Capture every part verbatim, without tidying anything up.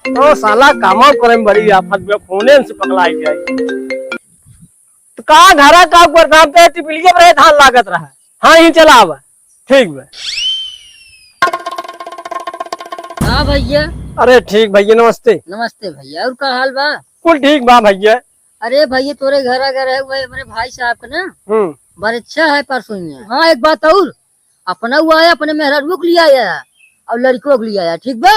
तो साला कामा करे में बड़ी आफत बा, फोने से पगलाई जाए। तो का घरा का ऊपर काम पे टिपलिया पर धान लागत रहा। हाँ, यहीं चला आवा। ठीक बा। हाँ भैया। अरे ठीक भैया, नमस्ते। नमस्ते भैया, और का हाल बा? कुल ठीक बा भैया। अरे भैया, तोरे घर अगर है, वही हमारे भाई साहब का ना हम्म। बरच्छा है परसों में। हाँ, एक बात और, अपना वो आया, अपने मेहरारू को लिया आया और लड़कों को लिया आया, ठीक बा?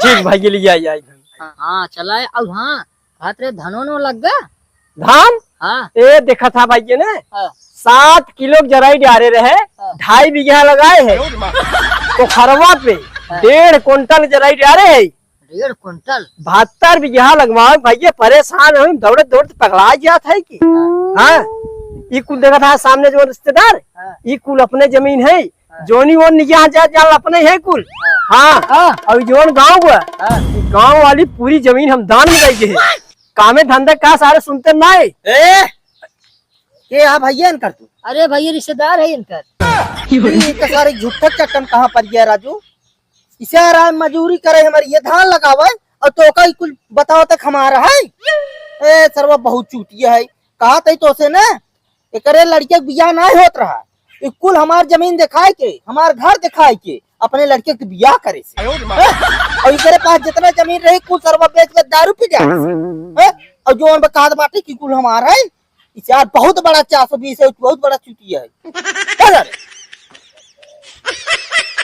ठीक भैया, लिया आई। हाँ, हाँ, चला है। और हाँ, हाथ रे धनो नो लग गया। धान? हाँ। ए, देखा था भैया ने, हाँ। सात किलो के जराई डारे रहे, हाँ। ढाई बीघा लगाए है। पोखरवा पे हाँ। डेढ़ कुंटल जराई डारे है। डेढ़ कुंटल? बहत्तर बीघा लगवाओ भैया, परेशान हो, दौड़त दौड़त पगला जात है कि। हाँ। हाँ, ई कुल देखा था सामने जो रिश्तेदार, हाँ। ई कुल अपने जमीन है, हाँ। जोनी वोन निया जा, जा अपने है कुल। हाँ। हाँ। हाँ। और जोन गाँव हुआ, हाँ। गाँव वाली पूरी जमीन हम दान में दे गए। कामे धंधा का सारे सुनते ना है। ए, के आ भैया इनकर तू? अरे भैया, रिश्तेदार है इनकर। ई तो सारे झूठा चक्कन कहाँ पर गया राजू? इसे आ रहा है मजूरी करे, हमारे ये धान लगावे और तो का कुल बताओ तक हमारा है। ए सरवा बहुत चूतिया है, कहा तई तो से ना, एकरे लड़के के बियाह ना होत रहा। ई कुल हमार जमीन दिखाए के, हमार घर दिखाए के, अपने लड़के के बियाह करे से। हैं? और एकरे पास जितना जमीन रही, कुल सरवा बेच के दारू पी जाए से। हैं? और जो उन बकात बाटे कि कुल हमारा है, ई चार बहुत बड़ा चार सौ बीस है, बहुत बड़ा चूतिया है। चल रे।